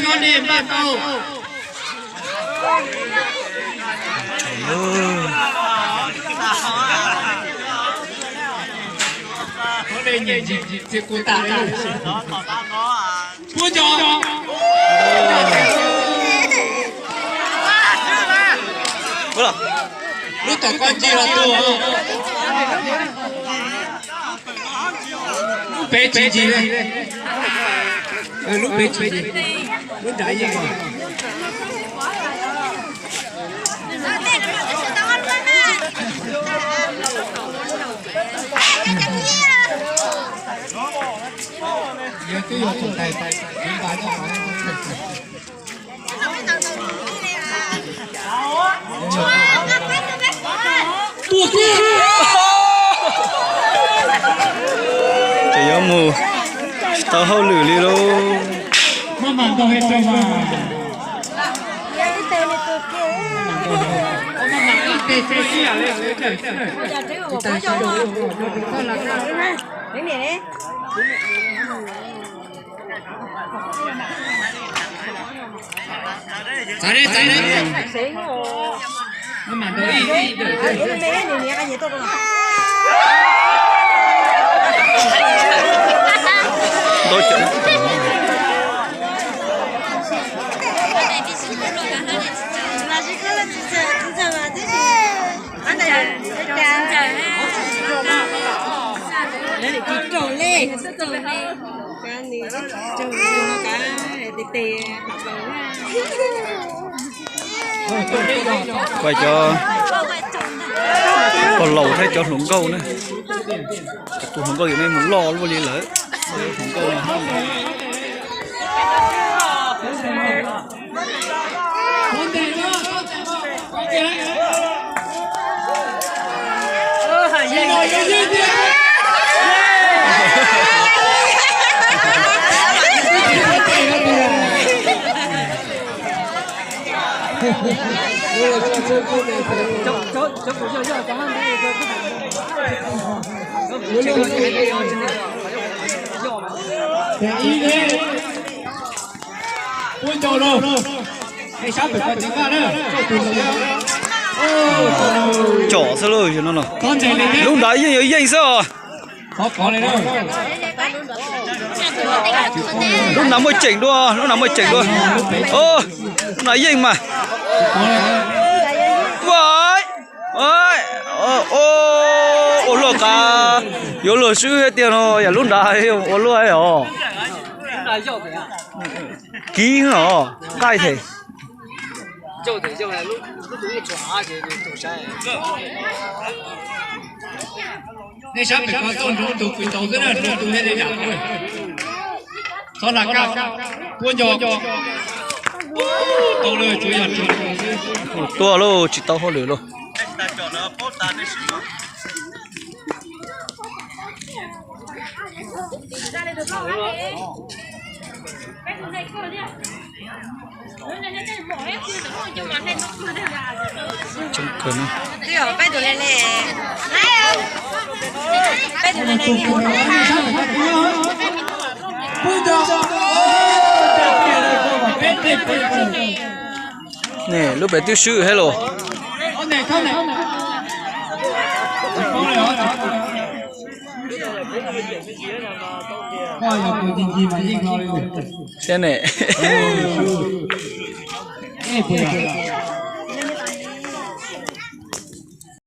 No ne npaj tau. Puab cov. Lub tom koj ncig los tuag. Lub pem tsis ncig li. Lub pem tsis ncig. Lub nrad yeej os. Yog twb yog tus tais, tus tais. Ces yuav mus tsis tau hauj lwm li lauj. Ua cov pog laus thiab cov hluas nkauj na. Tus hluas nkauj yuav nej mus loj luaj li lawm. Hluas nkauj no. Cov xwb lauj, no no. Lub nrad yeej yuav yeej xwb os. Lub nrad muaj ceem dua, lub nrad muaj ceem dua. Lub nrad yeej mas. Ua luaj qab, yuav luag swb tiag no, yam lub nrad ua luaj os. Kiv os, nqaij them. Nej sab pem ko txoj nroo tus kws tau xwb na, nroo tus nej li yam. Txhob lam kaj, puab nco. Tau lawm, tsuav yog tsuav. Tuaj lauj, tsis tau hauj lwm lauj. Coob kawg na. Ne, lub pem twb swb thiab los. Thiab ne.